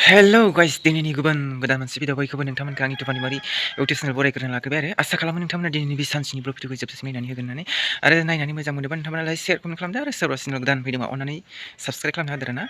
Hello guys दिनैनि गुबुन गोदान मोनसे भिडिअ बयखौबो नोंथांमोनखौ आंनि टुफानि बारि इउटुब चेनेल बरायग्रोनो लाखिबाय आरो आसा खालामो नोंथांमोना दिनैनि बे सानसेनि ब्लग भिडिअखौ जोबजासिम नायनानै होगोन होननानै आरो नायनानै मोजां मोनोबा नोंथांमोना लाइक शेयार कमेन्ट खालामदो आरो सोरबा चेनेल गोदान फैदोंबा अननानै साबस्क्राइब खालामना होदो ना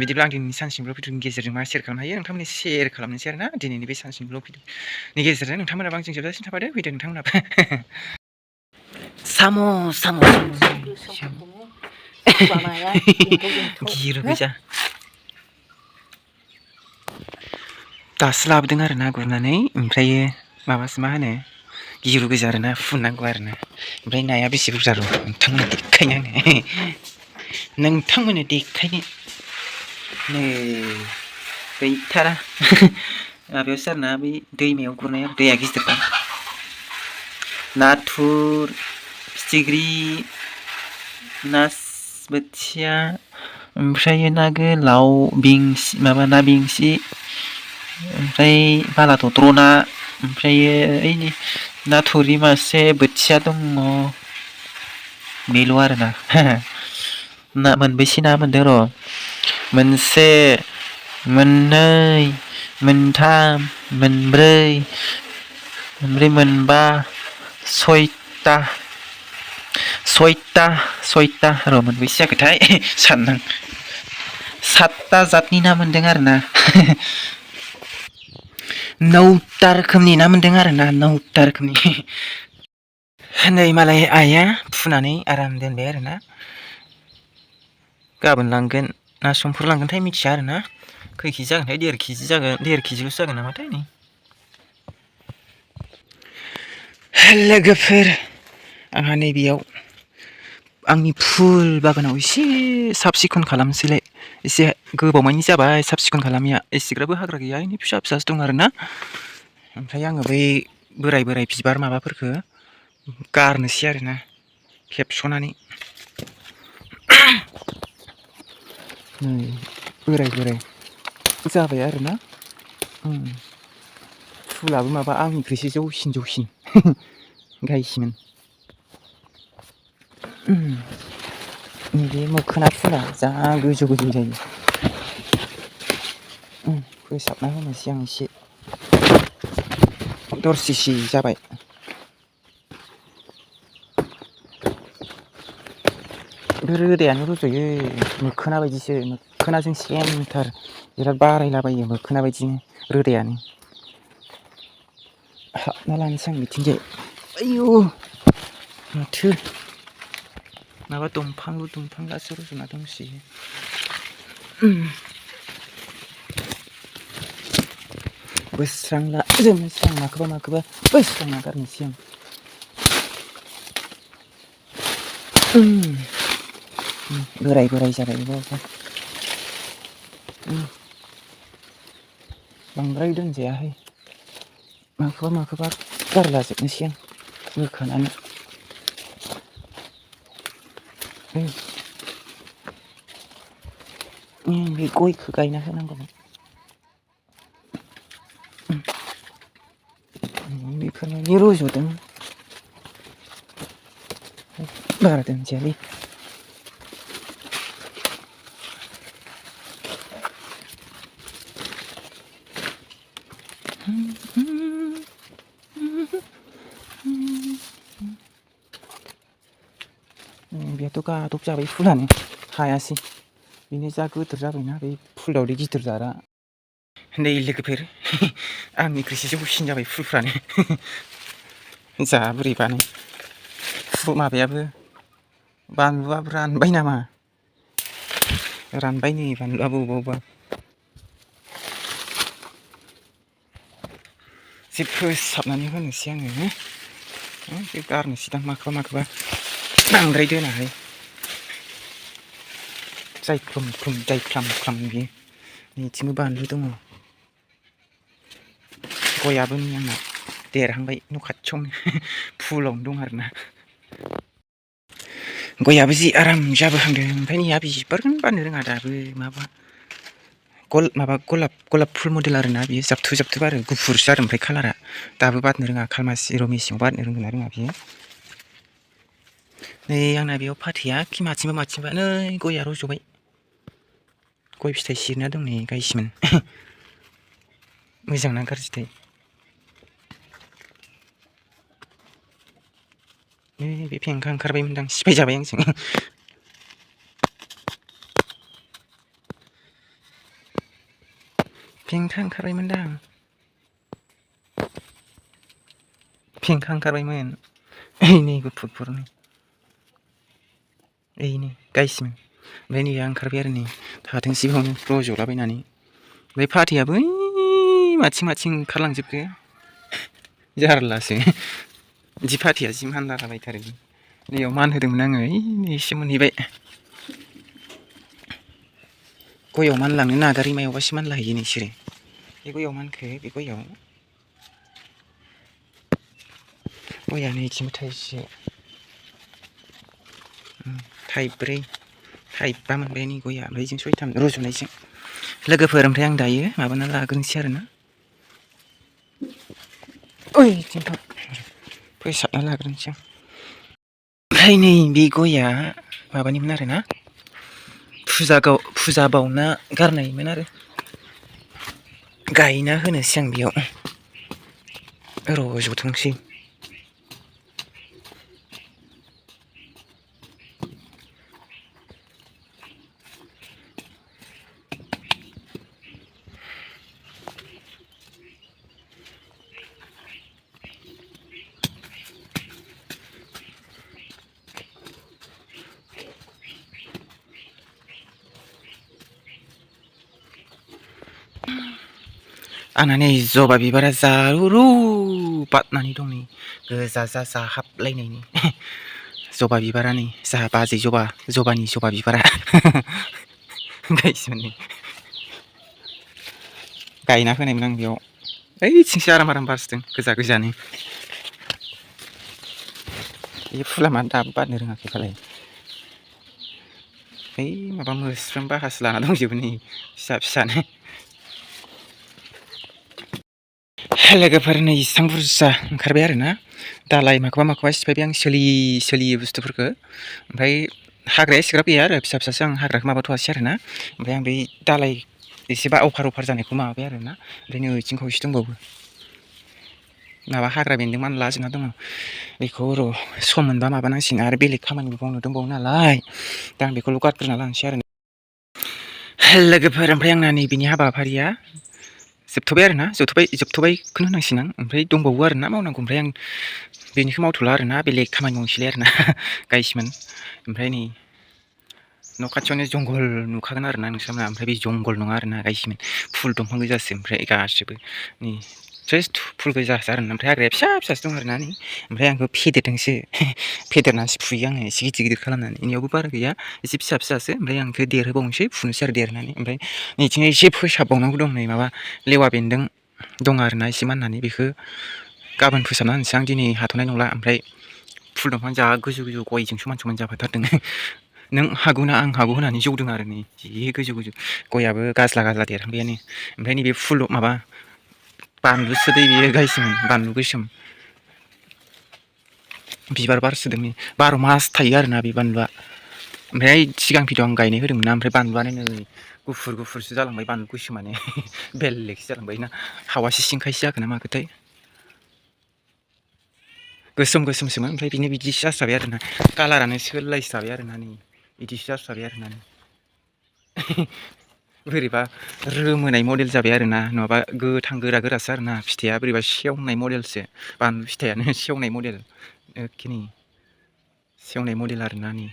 बिदिब्ला आं दिनैनि सानसेनि ब्लग भिडिअनि गेजेरजों मा शेयार खालामनो हायो नोंथांमोननि शेयार खालामनोसै आरो ना दिनैनि बे सानसेनि ब्लग भिडिअनि गेजेरजों नोंथांमोनाबो आंजों जोबजासिम थाफादो फैदो नोंथांमोनाबो साम' गिरु गोजा दासो लाबोदों आरो ना गुरनानै ओमफ्रायो माबासो मा होनो गिरु गोजा आरो ना फुननांगौ आरो ना ओमफ्राय नाया बेसे बुरजा दं नोंथांमोननो देखायनो नै गैथारा माबायावसो आरो ना बै दैमायाव गुरनाया दैया गिदिरबा नाथुर फिथिख्रि ना बोथिया ओमफ्राय ना गोलाव बेंसि माबा ना बेंसि ओमफ्राय बाला थथ्र ना ओमफ्रायो ओइनि ना थुरि मासे बोथिया दङ बेल' आरोना ना मोनबैसे ना मोनदों र' मोनसे मोननै मोनथाम मोनब्रै मोनबा सयथा र' मोनबैसे जाखोथाय साननां सातथा जातनि ना मोनदों आरो ना नौथा रोखोमनि ना मोनदों आरो ना नौथा रोखोमनि नै मालाय आइया फुनानै आराम दोनबाय आरो ना गाबोन लांगोन ना समफोर लांगोनथाय मिथिया आरो ना खै केजि जागोनथाय 1.5 केजि जागोन 1.5 केजिल'सो जागोन नामाथाय नै लोगोफोर आंहा नैबेयाव आंनि फुल बागानाव एसे साब सिखोन खालामसैलाय एसे गोबावमानि जाबाय साब सिखोन खालामिया एसेग्राबो हाग्रा गैया एनै फिसा फिसासो दं आरो ना ओमफ्राय आङो बै बोराय बिबार माबाफोरखौ गारनोसै आरो ना खेबस'नानै बोराय जाबाय आरो ना फुलाबो माबा आंनिख्रुइसो जौसिन गायसिमोन नैबे मोखोना फुला जा गोजौ जायो फोसाबना होनोसै आं एसे दरसिसि जाबाय बे रोदायानो रज'यो मोखोना बायदिसो मोखोनाजों सेमथार बिराद बारायलाबायो मोखोना बायदिनो रोदायानो हाबना लानोसै आं बिथिंजाय आयु माथो माबा दंफांलासो रज'ना दंसोयो बोस्रांला जोबनोसै आं माखौबा बोस्रांना गारनोसै आं बोराय जाबाय बबावबा बांद्राय दोनजायाहाय माखौबा गारला जोबनोसै आं बोखानानै बे गयखौ गायना होनांगौमोन बेफोरबायदि रज'दों बारा दोनजायालै बेथ' गादब जाबाय फुलानो हायासै बेनो जा गोदोर जाबायना बे फुल दावदै गिदिर जारा नै लोगोफोर आंनिख्रुइसो जौसिन जाबाय फुलफ्रानो जा बोरैबानो माबायाबो बानलुआबो रानबाय नामा रानबाय नै बानलुआबो बबेबा एसे फोसाबनानै होनोसै आङो बे गारनोसैदां माखौबा बांद्राय दोनाहाय जायख्लम बियो नैथिंबो बानलु दङ गयाबो नै आंना देरहांबाय न' खाथियावनो फुलावनो दं आरोना गयाबो जि आराम जाबोहांदों ओमफ्राय नैया बिबारखौनो बारनो रोङा दाबो गलाप फुल मडेल आरोना बियो जाबथु बारो गुफुरसो आरो ओमफ्राय कालारा दाबो बारनो रोङा खालमासि मेसेङाव बारनो रोंगोन ना रोङा बियो नै आंना बेयाव फाथैया माथिंबा नै गया रज'बाय गय फिथाइ सिरिना दं नै गायसिमोन मोजां ना गाज्रिथाय बे फेंखा ओंखारबायमोनदां सिफाय जाबाय आंजों फेंखा ओंखारबायमोनदां फेंखा ओंखारबायमोन नै गुफुरफोरनो नै गायसिमोन ओमफ्राय नैया ओंखारबाय आरो नै थाथोंसै बावनो रज'लाबायनानै ओमफ्राय फाथैया बै माथिं माथिं ओंखारलांजोबखो जारलासो बिदि फाथैया जि मानलालाबायथारो नैयाव मान होदोंमोन आङो नै एसे मोनहैबाय गयाव मानलांनो नागारै मायावबासो मानलाहैयो नोंसोरो बे गयाव मानखो बे गयाव गया नै इथिंबो थाइसे थाइब्रै थाइबा मोनबाय नै गया ओमफ्राय जों सयथाम रज'नायजों लोगोफोर ओमफ्राय आं दायो माबाना लाग्रोनोसै आरोना ओइ फोसाबना लाग्रोनोसै आं ओमफ्राय नै बे गया माबानिमोन आरोना फुजा बावना गारनायमोन आरो गायना होनोसै आं बेयाव रज'थोंसै आंना नै जबा बिबारा जारुरु बारनानै दं नै गोजा जाहाबलायनायनि जबा बिबारा नै जाहा बाजै जबानि जबा बिबारा गायसिमोन नै गायना होनायमोन आं बेयाव ओइथिंसो आराम बारसिदों गोजा गोजानो बे फुला मानो दाबो बारनो रोङाखै फालाय ओइ माबा मोस्रोम बाहासो लाना दंजोबो नै फिसा फिसानो लोगोफोर नै इसां बुरजा ओंखारबाय आरोना दालाय माखौबा सिफायबाय आं सोलियै बुस्थुफोरखौ ओमफ्राय हाग्राया एसेग्राब गैया आरो फिसा फिसासो आं हाग्राखौ माबाथ'वासै आरोना ओमफ्राय आं बै दालाय एसेबा अभार जानायखौ माबाबाय आरोना ओमफ्राय नै ओइथिं खावसे दंबावो माबा हाग्रा बेन्दों मानलाजोबना दङ बेखौ र' सम मोनबा माबानांसिगोन आरो बेलेग खामानिबो मावनो दंबावो नालाय दा आं बेखौल' गारग्रोना लानोसै आरो लोगोफोर ओमफ्राय आंना नैबेनि हाबाफारिया जोबथ'बाय आरोना जोबथ'बायखौनो होनांसिगोन आं ओमफ्राय दंबावो आरोना मावनांगौ ओमफ्राय आं बेनिखौ मावथ'ला आरोना बेलेग खामानि मावनोसैलाय आरोना गायसिमोन ओमफ्राय नै न' खाथियावनो जंगल नुखागोन आरोना नोंसामोना ओमफ्राय बे जंगल नङा आरोना गायसिमोन फुल दंफां गोजासो ओमफ्राय गासिबो नै जास्ट फुल गोजासो आरोना ओमफ्राय हाग्राया फिसा फिसासो दं आरोना नै ओमफ्राय आं बेखौ फेदेरदोंसो फेदेरनासो फुयो आङो एसे गिदिर खालामनानै बेनियावबो बारा गैया एसे फिसासो ओमफ्राय आं बेखौ देरहोबावनोसै फुनोसै आरो देरनानै ओमफ्राय नैथिं एसे फोसाबबावनांगौ दं नै माबा लेवा बेन्दों दं आरोना एसे माननानै बेखौ गाबोन फोसाबना होनोसै आं दिनै हाथ'नाय नंला ओमफ्राय फुल दंफां जा गोजौ गयजों समान जाफाथारदों नों हागौ ना आं हागौ होननानै जौदों आरो नै जि गोजौ गयाबो गाज्ला देरहांबायानो ओमफ्राय नैबे फुल माबा बानलुसो दै बेयो गायसिमोन बानलु गोसोम बिबार बारसोदों नै 12 मास थायो आरोना बे बानलुआ ओमफ्राय सिगां भिडिअ आं गायनाय होदोंमोन ओमफ्राय बानलुआनो नै गुफुरसो जालांबाय बानलु गोसोमानो बेलेगसो जालांबाय ना हावासि सिंखायसो जाखो ना माखोथाय गोसोमसोमोन ओमफ्राय बिनो बिदिसो जास्राबाय आरोना कालारानो सोलायस्राबाय आरोना नै बिदिसो जास्राबाय आरोना बोरैबा रोमोनाय मडेल जाबाय आरोना नङाबा गोथां गोरासो आरोना फिथाइया बोरैबा सेवनाय मडेलसो बानलु फिथाइयानो सेवनाय मडेल एखेनि सेवनाय मडेल आरोना नै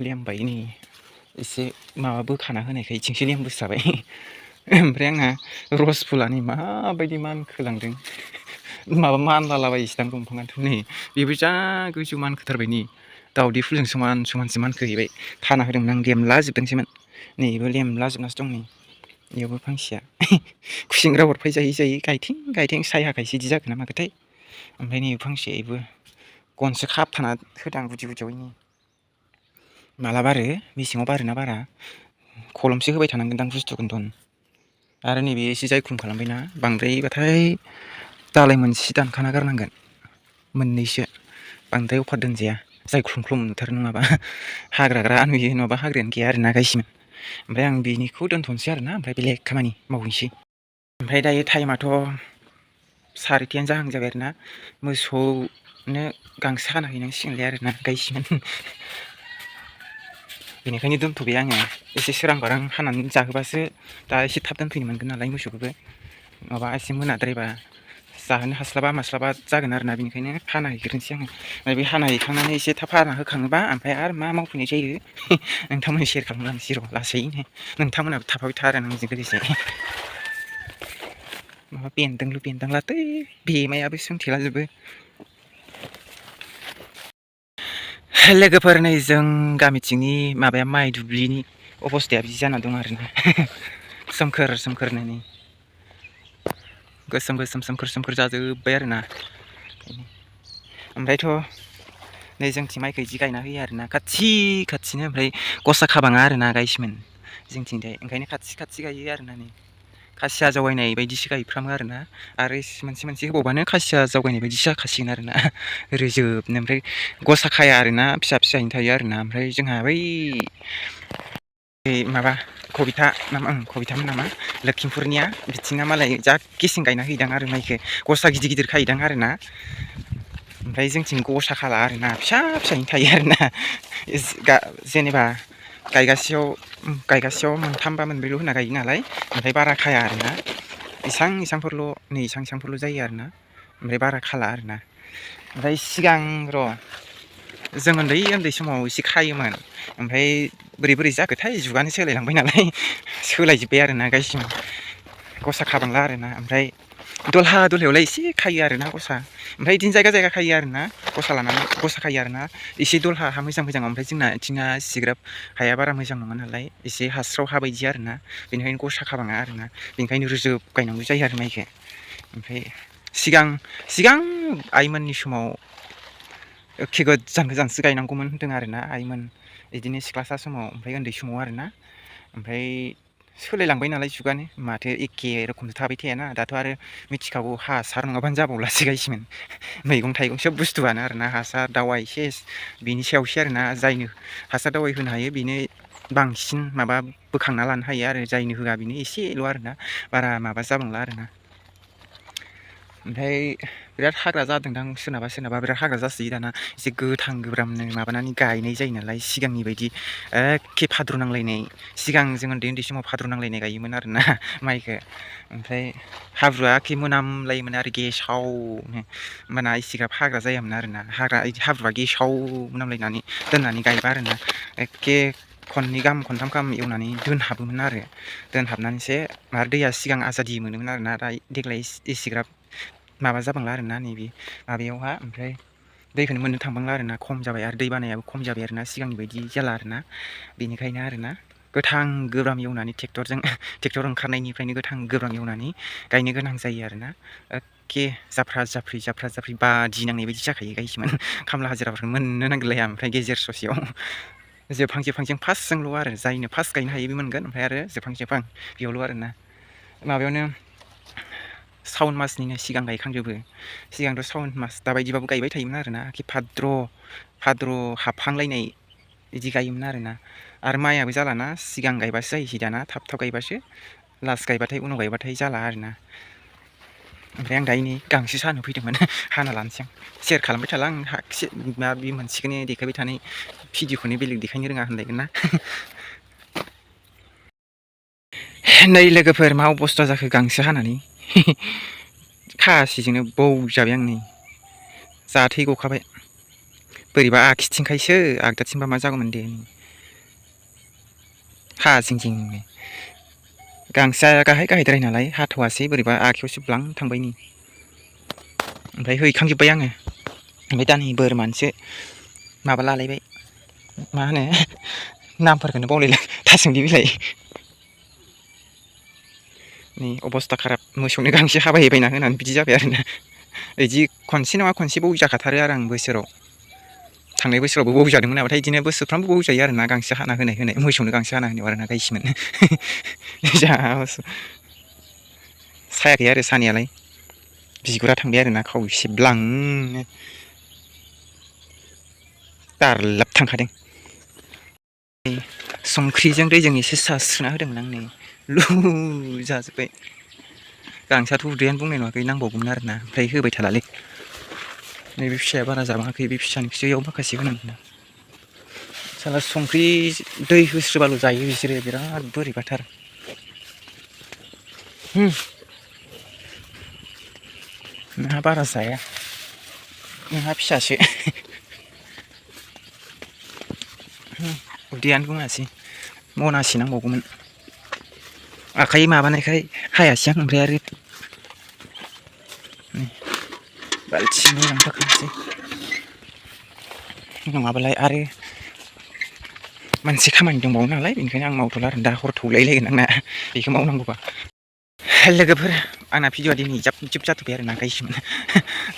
लेमबाय नै एसे माबा बोखाना होनायखाय इथिंसो लेमबोस्राबाय ओमफ्राय आंना रस फुलानै माबायदि मानखोलांदों माबा मानलालाबायोसो दां दंफाङाथ' नै बेबो जा गोजौ मानखोथारबाय नै दावदै फुलजों समानसो मानखोहैबाय खाना होदोंमोन आं लेमलाजोबदोंसोमोन नै बेबो लेमलाजोबनासो दं नै बेयावबो फांसेया खुसेंग्रा अरफाय जायै गायथें सायाखायसो बिदि जाखो ना माखोथाय ओमफ्राय नै फांसे बेबो गनसो खाबथाना होदां गुदियाव नै माला बारो मेसेङाव बारोना बारा खलमसो होबाय थानांगोनदां बुस्थुखौनोथ' आरो नैबे एसे जायख्लुम खालामबायना बांद्रायबाथाय दालाय मोनसे दानखाना गारनांगोन मोननैसो बांद्राय अफार दोनजाया जायख्लुम नुथारो नङाबा हाग्राग्रा नुयो नङाबा हाग्रायानो गैया आरोना गायसिमोन ओमफ्राय आं बिनिखौ दोनथ'नोसै आरोना ओमफ्राय बेलेग खामानि मावहैनोसै। ओमफ्राय दायो टाइमाथ' 4:30 जाहां जाबाय आरोना मोसौनो गांसो हाना हैनांसिगोनलाय आरोना गायसिगोन। बेनिखायनो दोनथ'बाय आङो एसे सोरां बारां हानानै जाहोबासो दा एसे थाब दोनफैनो मोनगोन नालाय मोसौखौबो माबा एसे मोनाद्रायबा जाहोनो हास्लाबा मास्लाबा जागोन आरोना बेनिखायनो हाना हैग्रोनोसै आङो। ओमफ्राय बे हाना हैखांनानै एसे थाब हाना होखाङोबा ओमफ्राय आरो मा मावफैनाय जायो नोंथांमोननो सेयार खालामलांसै र' लासैनो नोंथांमोनाबो थाफाबाय था आरो आंजों लोगोसे। माबा बेन्दोंल' बेन्दोंलाथै बेमायाबो सोंथेलाजोबो। लोगोफोर नै जों गामिथिंनि माबाया माइ दुब्लिनि अबस्थाया बिदि जाना दं आरोना सोमखोर सोमखोरनो नै गोसोम गोसोम सोमखोर सोमखोर जाजोब्बाय आरोना। ओमफ्रायथ' नै जोंथिं माइखौ इदि गायना होयो आरोना खाथि खाथिनो ओमफ्राय गसा खाबाङा आरोना गायसोमोन जोंथिंजाय ओंखायनो खाथि खाथि गायो आरोना नै खासिया जावैनाय बायदिसो गायफ्रामो आरोना आरो मोनसे मोनसे होबावबानो खासिया जावगायनाय बायदिसो जाखासिगोन आरोना रोजोबनो ओमफ्राय गसा खाया आरोना फिसा फिसायैनो थायो आरोना। ओमफ्राय जोंहा बै माबा कबिथा नामा कबिथामोन नामा लोक्षिमपुरनिया बिथिंना मालाय जा गेसें गायना हैदां आरो माइखौ गसा गिदिर गिदिर खाहैदां आरोना। ओमफ्राय जोंथिं गसा खाला आरोना फिसा फिसायैनो थायो आरोना जेनेबा गायगासेयाव मोनथाम बा मोनब्रैल' होना गायो नालाय ओमफ्राय बारा खाया आरोना इसां इसांफोरल' नै इसां इसांफोरल' जायो आरोना ओमफ्राय बारा खाला आरोना। ओमफ्राय सिगां र' जों उन्दै उन्दै समाव एसे खायोमोन ओमफ्राय बोरै बोरै जाखोथाय जुगानो सोलायलांबाय नालाय सोलायजोब्बाय आरोना गायसिम गसा खाबांला आरोना। ओमफ्राय दलहा दलहायावलाय एसे खायो आरोना गसा ओमफ्राय बिदिनो जायगा जायगा खायो आरोना गसा लानानै गसा खायो आरोना एसे दलहा हा मोजां मोजां ओमफ्राय जोंना बिथिंना सिग्राब हाया बारा मोजां नङा नालाय एसे हास्राव हा बायदि आरोना बेनिखायनो गसा खाबाङा आरोना बेनिखायनो रोजोब गायनांगौ जायो आरो माइखौ। ओमफ्राय सिगां आइमोननि समाव एखे गोजान गोजानसो गायनांगौमोन होन्दों आरोना आइमोन बिदिनो सिख्लासा समाव ओमफ्राय उन्दै समाव आरोना ओमफ्राय सोलायलांबाय नालाय जुगानो माथो एखे रोखोमसो थाबाय थायाना दाथ' आरो मिथिखागौ हासार नङाबानो जाबावलासो गायसिमोन मैगं थाइगं सोब बुस्थुआनो आरोना हासार दावाइ सेस बिनि सायावसो आरोना जायनो हासार दावाइ होनो हायो बेनो बांसिन माबा बोखांना लानो हायो आरो जायनो होआ बेनो एसेल' आरोना बारा माबा जाबांला आरोना। ओमफ्राय बिराद हाग्रा जादोंदां सोरनाबा सोरनाबा बिराद हाग्रा जासोयो दाना एसे गोथां गोब्रामनो माबानानै गायनाय जायो नालाय सिगांनि बायदि एखे फाद्र नांलायनाय सिगां जों उन्दै उन्दै समाव फाद्र नांलायनाय गायोमोन आरोना माइखौ ओमफ्राय हाब्रुआ एखे मोनामलायोमोन आरो गेसावनो होमबाना इसिग्राब हाग्रा जायामोन आरोना हाब्रुआ गेसाव मोनामलायनानै दोननानै गायबा आरोना एखे खननै गाहाम खनथाम गाहाम एवनानै दोनहाबोमोन आरो दोनहाबनानैसो आरो दैया सिगां आजादि मोनोमोन आरोना दा देग्लाय एसेग्राब माबा जाबांला आरोना नैबे माबायावहा ओमफ्राय दैखौनो मोननो थांबांला आरोना खम जाबाय आरो दै बानायाबो खम जाबाय आरोना सिगांनि बायदि जाला आरोना बेनिखायनो आरोना गोथां गोब्राम एवनानै ट्रेक्टर ओंखारनायनिफ्रायनो गोथां गोब्राम एवनानै गायनो गोनां जायो आरोना एखे जाफ्रा जाफ्रि बादि नांनाय बायदि जाखायो गायसिमोन खामला हाजिराफोरखौ मोननो नागिरलाया ओमफ्राय गेजेर ससेयाव जोबहां फार्स्टजोंल' आरो जायनो फार्स्ट गायनो हायो बे मोनगोन ओमफ्राय आरो जोबहां बेयावल' आरोना माबायावनो सावन मासनिनो सिगां गायखांजोबो सिगांथ' सावन मास दाबायदिबाबो गायबाय थायोमोन आरोना एखे भाद्र हाबहांलायनाय बिदि गायोमोन आरो माइआबो जालाना सिगां गायबासो जायोसै दाना थाब थाब गायबासो लास्ट गायबाथाय उनाव गायबाथाय जाला आरोना। ओमफ्राय आं दायो नै गांसो सानो फैदोंमोन हाना लानोसै आं सेयार खालामबाय थाला आं बे मोनसेखौनो देखायबाय थानाय भिडिअखौनो बेलेग देखायनो रोङा होनलायगोन ना। नै लोगोफोर मा अबस्था जाखो गांसो हानानै खासिजोंनो बौजाबाय आं नै जा थै गखाबाय बोरैबा आगसिथिंखायसो आगदाथिंबा मा जागौमोन दे हा जिं जिंनो गांसोआ गाहायद्राय नालाय हाथ'वासै बोरैबा आखायावसो ब्लां थांबाय नै ओमफ्राय हैखांजोब्बाय आङो ओमफ्राय दा नै बोरमानोसो माबा लालायबाय मा होनो नामफोरखौनो बावलायलां थासुमलि बिलाइ नै अबस्था खाराब मोसौनो गांसो हाबायबायना होनानै बिदि जाबाय आरोना बिदि खनसे नङा खनसे बौजाखाथारो आरो आं बोसोराव थांनाय बोसोरावबो बौजादोंमोन नामाथाय बिदिनो बोसोरफ्रामबो बौजायो आरोना गांसो हाना होनाय मोसौनो गांसो हाना होनायाव आरोना गायसिमोन सायाखै आरो सानायालाय बिगुरा थांबाय आरोना खावसे ब्लांनो दार्लाब थांखादों। संख्रिजों दैजों एसे सास्रिना होदोंमोन आं नै लु जाजोब्बाय गांसोआथ' उदैयानो बुंनाय नङाखै नांबावगौमोन आरोना ओमफ्राय होबाय थालालै नैबे फिसाया बारा जाबाङाखै बे फिसानिखौसो इयाव माखासे होनांगोन साला संख्रि दै होस्रोबाल' जायो बिसोरो बिराद बोरैबाथार नोंहा बारा जाया नोंहा फिसासो उदैयानो बुङासै मनासे नांबावगौमोन आखाइ माबानायखाय हायासै आं ओमफ्राय आरो बाल्थिंआव लांफाखानोसै नङाबालाय आरो मोनसे खामानि दंबावो नालाय बेनिखायनो आं मावथ'ला आरो दा हर थौलायलायगोन आंना बेखौ मावनांगौबा लोगोफोर आंना भिडिअआ दिनै जाब जुब जाथ'बाय आरो ना गायसोमोन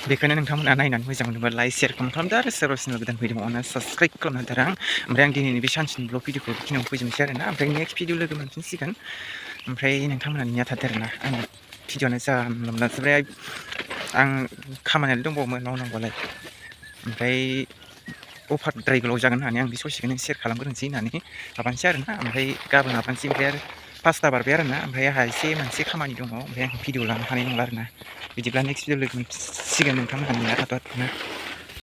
बेखौनो नोंथांमोना नायनानै मोजां मोनोबा लाइक शेयार कमेन्ट खालामदो आरो सोरबा चेनेल गोदान फैदों अननानै साबस्क्राइब खालामना होदो आं ओमफ्राय आं दिनैनि बे सानसेनि ब्लग भिडिअखौ बेखिनियाव फोजोबनोसै आरो ना ओमफ्राय नेक्स्ट भिडिअ लोगो मोनफिनसिगोन ओमफ्राय नोंथांमोना नेना थादो आरो ना आंना भिडिअआनो जानला ओमफ्राय आं खामानियानो दंबावोमोन मावनांगौलाय ओमफ्राय अफारद्राय गोलाव जागोन होननानै आं बे ससेखौनो सेयार खालामग्रोनोसै होननानै माबानोसै आरो ना ओमफ्राय गाबोन माबानोसै ओमफ्राय आरो 5ता बारबाय आरो ना ओमफ्राय आंहा एसे मोनसे खामानि दङ ओमफ्राय आं भिडिअ लानो हानाय नंला आरो ना बिदिब्ला नेक्स्ट भिडिअ लोगो मोनसिगोन नोंथांमोनहा नेना थादो आरो ना